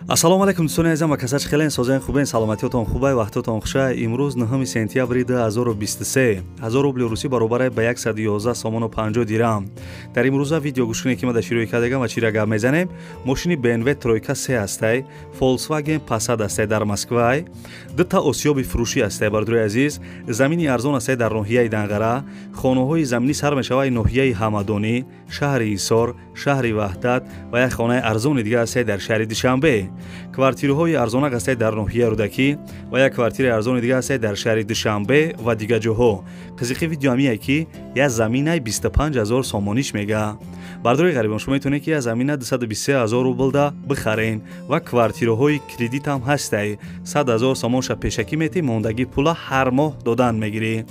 Ассалому алайкум дӯстони азизам, ва касач хелен созен хубен, саломатиётон хубай, вақтотон хуша. Имрӯз 9 сентябри 2023. 1000 рубли русӣ баробар ба 111 сомону 50 дирам. Дар имрӯза видео гӯш кунед, ки ма дар широи кардагам ва чира гап мезанем. Мошини BMW тройка се ҳастай, Volkswagen Passat ҳастай дар Москвай, дута осиёби фурӯшӣ ҳастай бардори азиз, замини арзон ҳастай дар ноҳияи Данғара, хонаҳои заминӣ сар мешавад ноҳияи Ҳамадонӣ, шаҳри Ҳисор, шаҳри Ваҳдат ва як хонаи арзони дигар ҳастай дар шаҳри Душанбе. Квартираҳои арзонак ҳастай дар ноҳияи Рӯдакӣ ва як квартираи арзони дигар ҳастай дар шаҳри Душанбе ва дигар ҷоҳо. Қизиқи видео ҳамие ки як заминай 25 000 сомониш мега. Бардори ғарибон, шумо метавонед ки як замина 223 000 рублда бихарен ва квартираҳои кредит ҳам ҳастай. 100 000 сомонша пешакӣ метӣ, мондагӣ пула ҳар моҳ додан мегирӣ.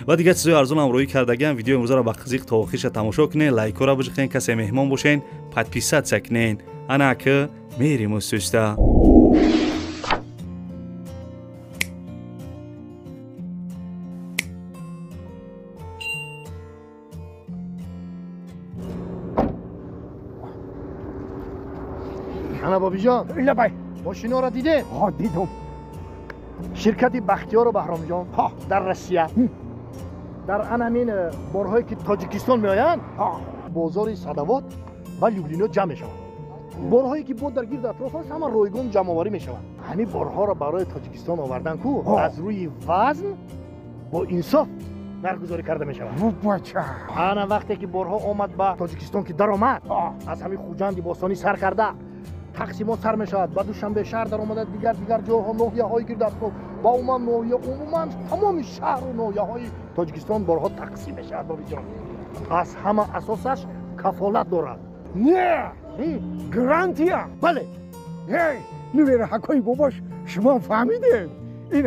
Ва дигар чизҳои арзон ҳам рӯӣ кардагиам. Видеои имрӯзаро ба қизиқ то охирша тамошо кунед, лайкҳоро биҷиқен, касе меҳмон бошен, подписаться кунен. Ана ки мерим устуста. Ана, бобиҷон. Лабай. Мошиноро дидем? Ҳо, дидум. Ширкати Бахтиёру Баҳромҷон дар Россия дар анамин борҳое ки Тоҷикистон меоянд, бозори Садовод ва Люблино ҷамъ мешаванд. Борҳое ки бо дар гирд атроф аст, ҳама ройгон ҷамъоварӣ мешаванд. Ҳамин борҳоро барои Тоҷикистон овардан ку аз рӯи вазн бо инсоф нархгузорӣ карда мешавад. Бача. Ана вақте ки борҳо омад ба Тоҷикистон, ки даромад, аз ҳамин Хуҷанди бостонӣ сар карда тақсимот сар мешавад, ба Душанбе шаҳр даромада, дигар дигар ҷойҳо, ноҳияҳои гирд атроф ва умуман ноҳия, умуман тамоми шаҳру ноҳияҳои Тоҷикистон борҳо тақсим мешавад. Бобиҷон, аз ҳама асосаш кафолат дорад. Не, гарантия. Бале. Эй, нувераҳакҳои бобош, шумо фаҳмидед, ин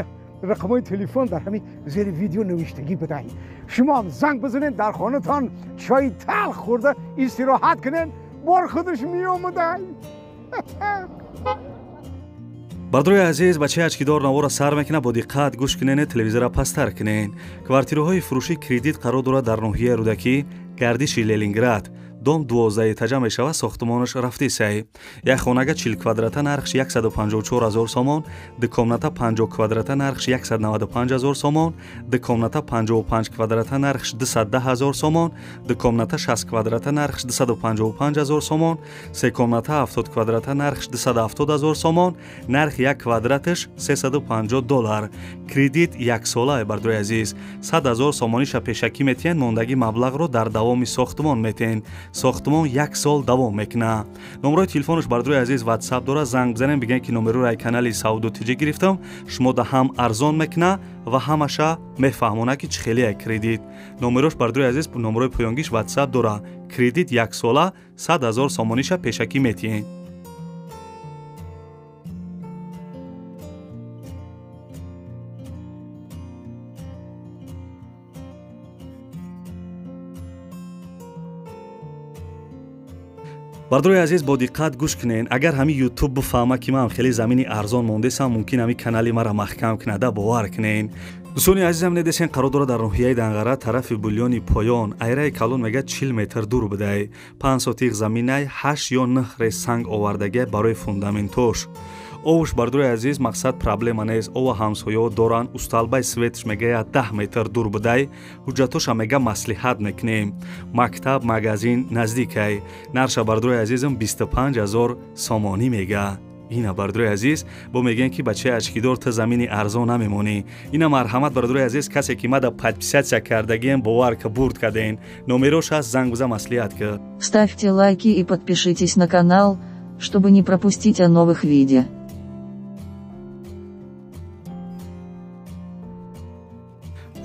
рақамҳои телефон дар ҳамин зери видео навиштагӣ будай. Шумоам занг бизанед, дар хонатон чойи талх хӯрда истироҳат кунед, бор худаш меомадай. Бардорои азиз, бачаи ачкидор навора сар мекунад, бо диққат гӯш кунен, телевизора пасттар кунен. Квартираҳои фурӯши кредит қарор дорад дар ноҳияи Рӯдакӣ, гардиши Ленинград, дом 12 этажа мешавад, сохтумонаш рафтисай. Як хонага 40 квадрата нархш 154 ҳазор сомон, ду комната 50 квадрата нархш 195 ҳазор сомон, ду комната 55 квадрата нархш 210 ҳазор сомон, ду комната 60 квадрата нархш 255 ҳазор сомон, се комната 70 квадрата нархш 270 ҳазор сомон, нархи як квадраташ 350 доллар. Кредит яксола, бардорои азиз, 100 ҳазор сомониша пешакӣ метиҳен, мондагӣ маблағро дар давоми сохтумон метиҳен. Сохтумон як сол давом мекунад. Номерои телефонаш, бардорои азиз, ватсап дорад, занг бизанем, бигӯем ки номероро ай канали Савдо ТЖ гирифтам, шумо да ҳам арзон мекуна ва ҳамаша мефаҳмона ки чӣ хеле кредит. Номерош, бардорои азиз, номерои поёнгиш ватсап дорад. Кредит яксола, 100 000 сомониша пешакӣ метиҳем. Бардорои азиз, бо диққат гӯш кунен. Агар ҳамин Ютуб бифаҳма, ки ман хеле замини арзон мондесам, мумкин ҳамин канали мара маҳкам кунада, бовар кунен. Дӯстони азизам, недесен, қарор дорад дар ноҳияи Данғара, тарафи Булёни поён, айраи калон мега 40 метр дур будай. 5 сотих заминай, ҳашт ё нӯҳ рез санг овардагия барои фундаментош. Овуш, бардорои азиз, мақсад проблема нест, ова ҳамсояҳо доранд. Усталбаи светш мегая 10 метр дур будай. Ҳуҷҷатоша мега маслиҳат мекунем. Мактаб, магазин наздикай. Нарша, бардорои азизам, 25 000 сомонӣ мега. Ина, бардорои азиз, бо мегӯем ки бачаи ачкидор, ту замини арзон намемонӣ. Ина, марҳамат, бардорои азиз, касе ки мада подписаться кардагием, бовар ка, бурд кардем. Номерош ҳаст, занг биза, маслиҳат ки. Ставьте лайки и подпишитесь на канал, чтобы не пропустить о новых видео.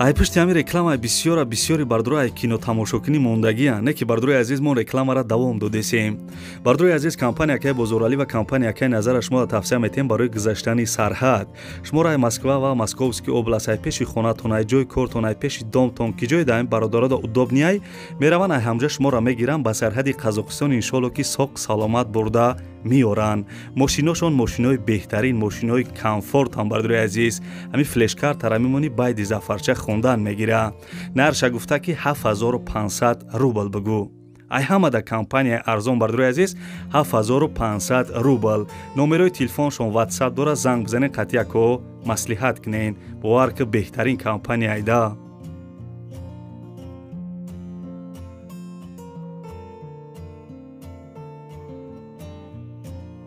Ай пушти ҳамин реклама бисёра бисёри бардорои ай кино тамошокунӣ мондагия, не ки, бардорои азиз, мо рекламара давом додесем. Бардорои азиз, компания акаи Бозоралӣ ва компания акаи Назара шуморо тавсия метиҳем барои гузаштани сарҳад. Шуморо ай Москва ва Московский область, ай пеши хонатон, ай ҷои кортон, ай пеши домтон, ки ҷои даҳами бародарода удобный, мераванд, ай ҳамҷа шуморо мегиранд ба сарҳади Қазоқистон, иншоалло ки соқ саломат бурда меоранд. Мошиношон мошинои беҳтарин, мошинои комфортам, бардорои азиз. Ҳамин флешкартара мемонӣ, байди зафарча хондан мегира. Нарша гуфта ки 7500 рубл. Бугӯ, Ай ҳама да компания арзон, бардорои азиз, 7500 рубл. Номерои телефоншон WhatsApp дора, занг бизанен, қатъияко маслиҳат кунен. Бовар ки беҳтарин компания айда.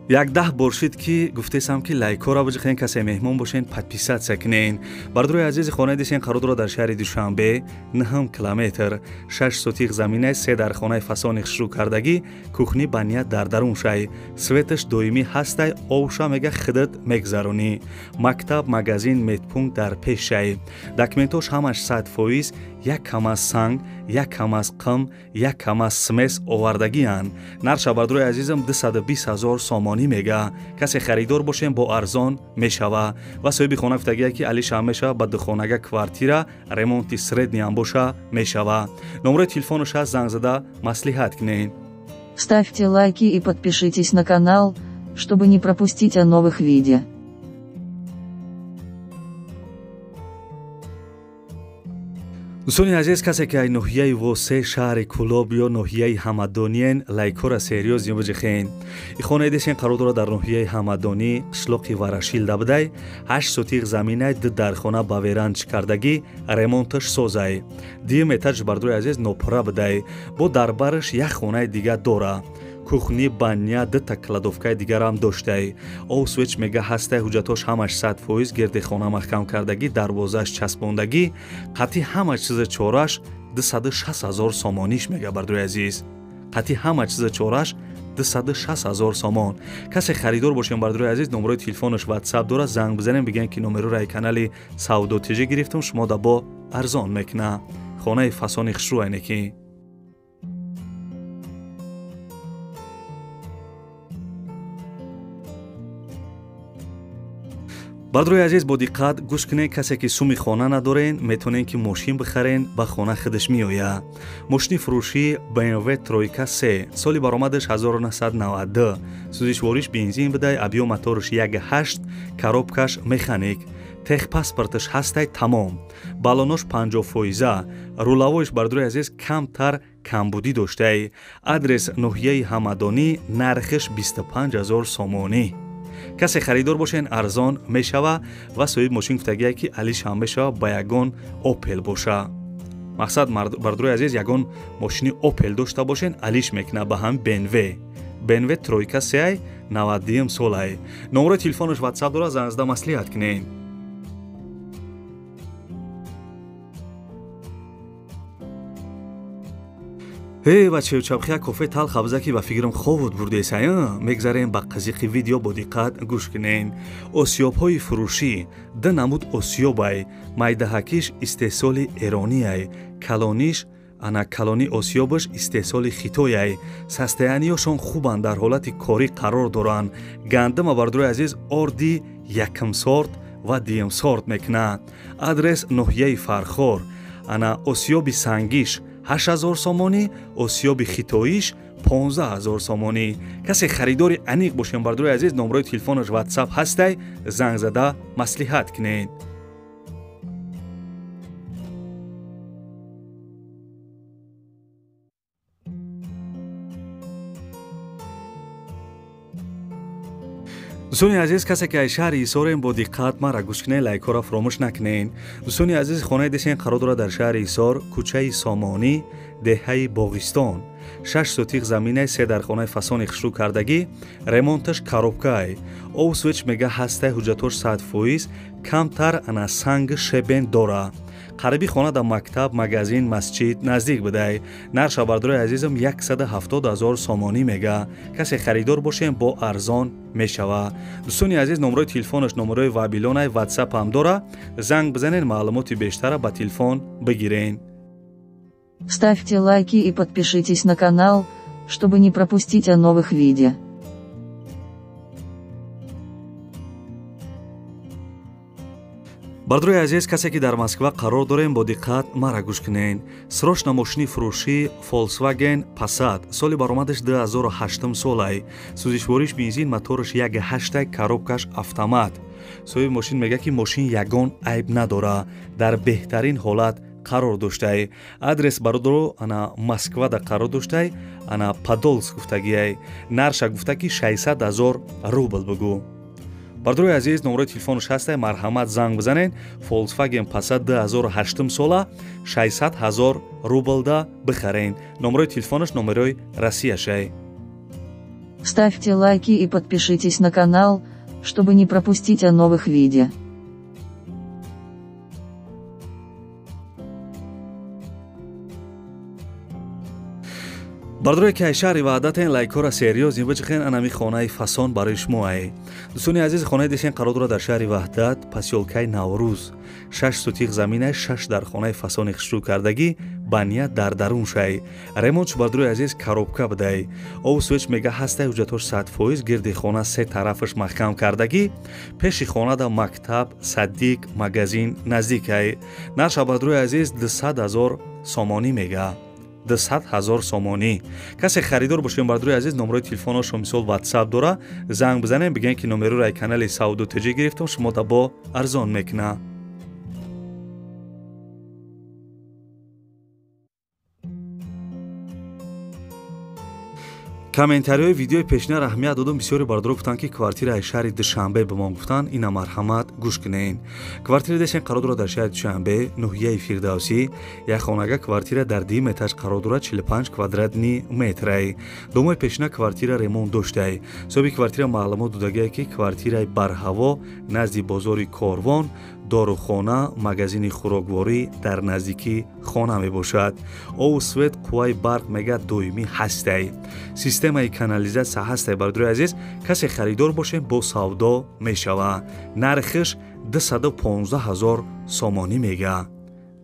Як даҳ бор шид ки гуфтесам ки лайкҳоро биҷихен, касе меҳмон бошен, подписаться кунен. Бардорои азизи, хонаи дисен қарор дорад дар шаҳри Душанбе, 9 километр, 6 сотих заминай, 3 дар хонаи фасони хушрӯ кардагӣ, кухни ба ният дар дарун шай, светаш доимӣ ҳастай, овша мега хидат мегзаронӣ, мактаб, магазин, медпункт дар пеш шай. Документош ҳамаш 100%, як камаз санг, як камаз қим, як камаз смес овардагианд. Нарша, бардорои азизам, 220 ҳазор сомонӣ мега. Касе харидор бошем, бо арзон мешава. Ва соҳиби хона гуфтагия ки алишам мешава ба духонага квартира, ремонти средниам боша мешава. Номерои телефонаш ҳаст, занг зада маслиҳат кунед. Ставьте лайки и подпишитесь на канал, чтобы не пропустить о новых видео. Дӯстони азиз, касе ки ай ноҳияи Восе, шаҳри Кӯлоб ё ноҳияи Ҳамадониен, лайкҳоро серьёзно биҷихен. И хонаи десен қарор дорад дар ноҳияи Ҳамадонӣ, қишлоқи Варашилда будай, 8 сотих заминай, 2 дархона ба веранч кардагӣ, ремонташ созай. Дуюм этаж, бардорои азиз, нопурра будай. Бо дар бараш як хонаи дига дора. Кухни, баня, дута кладовкаи дигарам доштай. Ов свеч мега ҳастай, ҳуҷҷатош ҳамаш 100%, гирди хона маҳкам кардагӣ, дарвозааш часпондагӣ, қатъи ҳама чиза чораш 260 ҳазор сомониш мега, бардорои азиз. Қатъи ҳама чиза чораш 260 ҳазор сомон. Касе харидор бошем, бардорои азиз, номерои телефонаш WhatsApp дора, занг бизанем, бигӯем ки номероро ай канали Савдо ТЖ гирифтум, шумо да бо арзон мекуна. Хонаи фасони хушрӯ айнеки. Бардорои азиз, бо диққат гӯш кунед. Касе ки суми хона надорен, метавонед ки мошин бихарен, ба хона худаш меояд. Мошини фурӯшӣ BMW Тройка 3, соли баромадаш 1992, сӯзишвориш бензин будай, объём мотораш 1.8, коробкаш механик, техпаспорташ ҳастай тамом, баллонош 50%, рулавоиш, бардорои азиз, камтар камбудӣ доштай. Адрес ноҳияи Ҳамадонӣ, нархиш 25 ҳазор сомонӣ. Касе харидор бошен, арзон мешава. Ва соҳиби мошин гуфтагия ки алишам мешава ба ягон Опел боша. Мақсад, бардорои азиз, ягон мошини Опел дошта бошен, алиш мекуна ба ҳам BMW. BMW Тройка 3 92 солай. Номерои телефонаш WhatsApp дора, занг зада маслиҳат кунед. Эй, бачаё, чабхия кофе талх абза ки ба фикрам ховуд бурдесай. Мегзарем ба қазиқи видео, бо диққат гӯш кунен. Осиёбҳои фурӯшӣ ду намуд осиёбай. Майдаҳакиш истеҳсоли эрониай, калониш ана калони осиёбаш истеҳсоли хитояй. Состояниёшон хубанд, дар ҳолати корӣ қарор доранд. Гандима, бардорои азиз, орди якм сорт ва дуюм сорт мекунад. Адрес ноҳияи Фархор. Ана осиёби сангиш 8000 сомонӣ, осиёби хитоиш 15000 сомонӣ. Касе харидори аниқ бошем, бардорои азиз, номерои телефонаш WhatsApp ҳастай, занг зада маслиҳат кунед. Дӯстони азиз, касе ки аз шаҳри Ҳисорем, бо диққат мара гӯш кунед, лайкҳоро фаромӯш накунед. Дӯстони азиз, хонаи десен қарор дорад дар шаҳри Ҳисор, кӯчаи Сомонӣ, деҳаи Боғистон. 6 сотих заминай, 3 дар хонаи фасони хушрӯ кардагӣ, ремонташ коробкай. Ов свеч мега ҳастай, ҳуҷҷатош 100%, камтар ана санг шебен дора. Қариби хона дар мактаб, магазин, масҷид наздик будай. Нарша, бардорои азизам, 170 ҳазор сомонӣ мега. Касе харидор бошем, бо арзон мешава. Дӯстони азиз, номерои телефонаш номерои вабилонай, WhatsApp ҳам дора. Занг бизанед, маълумоти бештара ба телефон бигирен. Ставьте лайки и подпишитесь на канал, чтобы не пропустить о новых видео. Бардорои азиз, касе ки дар Москва қарор дорем, бо диққат мара гӯш кунед. Срочно мошини фурӯшӣ Volkswagen Passat, соли баромадаш 2008 солай, сӯзишвориш бензин, мотораш 1.8, коробкаш автомат. Соҳиби мошин мегӯяд ки мошин ягон айб надора, дар беҳтарин ҳолат қарор доштай. Адрес бародаро ана Москвада қарор доштай, ана Подолск гуфтагиай. Нарша гуфта ки 600 000 рубл бугу. Бародарои азиз, номерои телефонаш ҳастай, марҳамат занг бизанед. Volkswagen Passat 2008 сола 600 000 рублда бихарен. Номерои телефонаш номерои Россияшай. Ставьте лайки и подпишитесь на канал, чтобы не пропустить о новых видео. Бародарое ки шаҳри Ваҳдатен, лайкҳоро серьёзно биҷихен, анами хонаи фасон барои шумо ай. Дӯстони азиз, хонаи десен қарор дорад дар шаҳри Ваҳдат, посёлкаи Наврӯз. 6 сотих заминай, 6 дар хонаи фасони хушрӯ кардагӣ, баня дар дарун шай. Ремонтш бародарои азиз коробка будай. Обу свеч мега ҳастай, ҳуҷҷатҳош 100%, гирди хона се тарафаш маҳкам кардагӣ, пеши хонада мактаб, садик, магазин наздикай. Нарша бародарои азиз 200 000 сомонӣ мега. 200 000 сомонӣ. Касе харидор бошем бародарои азиз, номерои телефонашо мисол WhatsApp дора, занг бизанем, бигӯем ки номероро аз канали Савдо ТЖ гирифтам, шумо да бо арзон мекуна. Комментариҳои видеои пешина раҳмият додум. Бисёри бародаро гуфтанд, ки квартираи шаҳри Душанбе ба мо гуфтанд. Ина марҳамат гӯш кунед. Квартира десен қарор дорад дар шаҳри Душанбе, ноҳияи Фирдавсӣ. Як хонага квартира дар дуюм этаж қарор дорад, 45 квадратни метрай. Домои пешина квартира ремонт доштай. Соҳиби квартира маълумот додагие, ки квартираи барҳаво назди бозори Корвон, дорухона, магазини хӯрокворӣ дар наздикии хона мебошад. Обу свет, қувваи барқ мега доимӣ ҳастай. Системаи канализатсия ҳастай. Бародарои азиз, касе харидор бошем, бо савдо мешава. Нархиш 215 000 сомонӣ мега.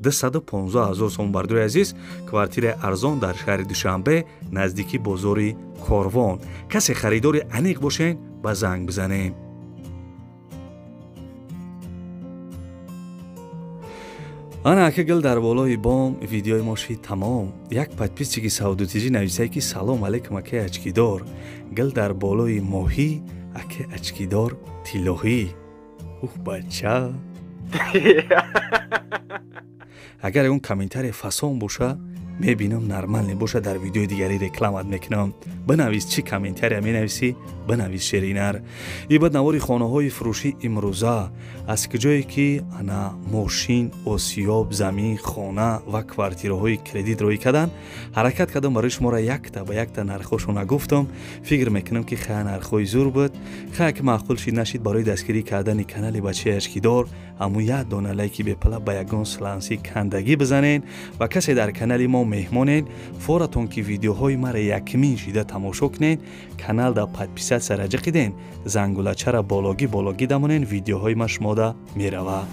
215 000 сомон. Бародарои азиз, квартираи арзон дар шаҳри Душанбе, наздики бозори Корвон. Касе харидори аниқ бошен, ба занг бизанем. Ана ака гил дар болои бом, видеои мо шид тамом. Як подписчики Савдо ТЖ нависае, ки салом алейкум, акаи очкидор. Гил дар болои моҳӣ, ака очкидор тиллоҳӣ. Ух, бача. Агар ягон комментария фасон боша, мебинам, нормал боша, дар видеои дигари рекламат мекунам. Бинавис, чӣ комментария менависӣ, бинавис шеринар. Ибад навори хонаҳои фурӯшӣ имрӯза, аз куҷое ки ана мошин, осиёб, замин, хона ва квартираҳои кредит роӣ кардан, ҳаракат кардам барои шуморо якта ба якта нархҳошо нагуфтам. Фикр мекунам, ки хая нархҳои зур буд. Хая ки маъқул шид нашид, барои дастгирӣ кардани канали бачаи очкидор ҳамун як дона лайки бепала ба ягон сланси кандагӣ бизанед ва касе дар канали мо меҳмонед, форатон ки видеоҳои мара якмин шида тамошо кунед, каналда подписаться раҷиқиден, зангулачара бологӣ бологӣ дамонен, видеоҳои ма шумода мерава.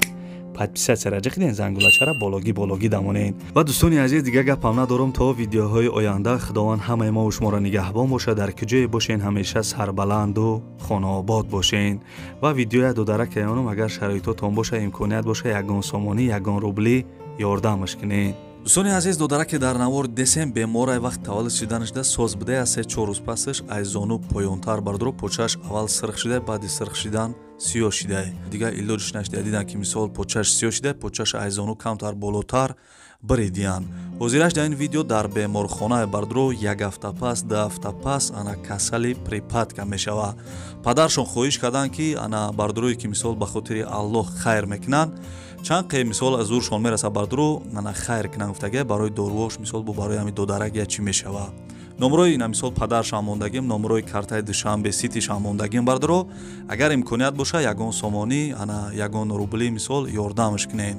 Подписаться раҷиқиден, зангулачара бологӣ бологӣ дамонен. Ва дӯстони азиз, дигар гапам надорам. То видеоҳои оянда Худованд ҳамаи мо шуморо нигаҳбон бошад. Дар куҷое бошен, ҳамеша сарбаланду хонаобод бошен. Ва видеоя додаракаёнам, агар шароитотон боша, имконият боша, ягон сомонӣ, ягон рублӣ ёрдамаш кунед. Дӯстони азиз, додараке дар навор десем беморай вақт таваллуд шиданашда соз будае, аз 3-4 рӯз пасаш аз зону поёнтар бардоро почааш аввал сирх шида, баъди сирх шидан сиёҳ шидай. Дигар илоҷиш нашида, дидан ки мисол почааш сиёҳ шида, почааш аз зону камтар болотар биридиян. Ҳозираш дар ин видео дар беморхонаи бардоро як ҳафта пас, 2 ҳафта пас ана касали припадка мешава. Падаршон хоҳиш карданд, ки ана бардорое ки мисол ба хотири Аллоҳ хайр мекунанд, чанд қе мисол аз зуршон мераса бардоро ана хайр кунанд гуфтага, барои доруош мисол бо барои ҳами додарак я чӣ мешава. Номрои ина мисол падаршам мондагим, номрои картаи Душанбе Ситишам мондагим бардоро, агар имконият боша, ягон сомонӣ, ана ягон рубли мисол ёрдамаш кунед.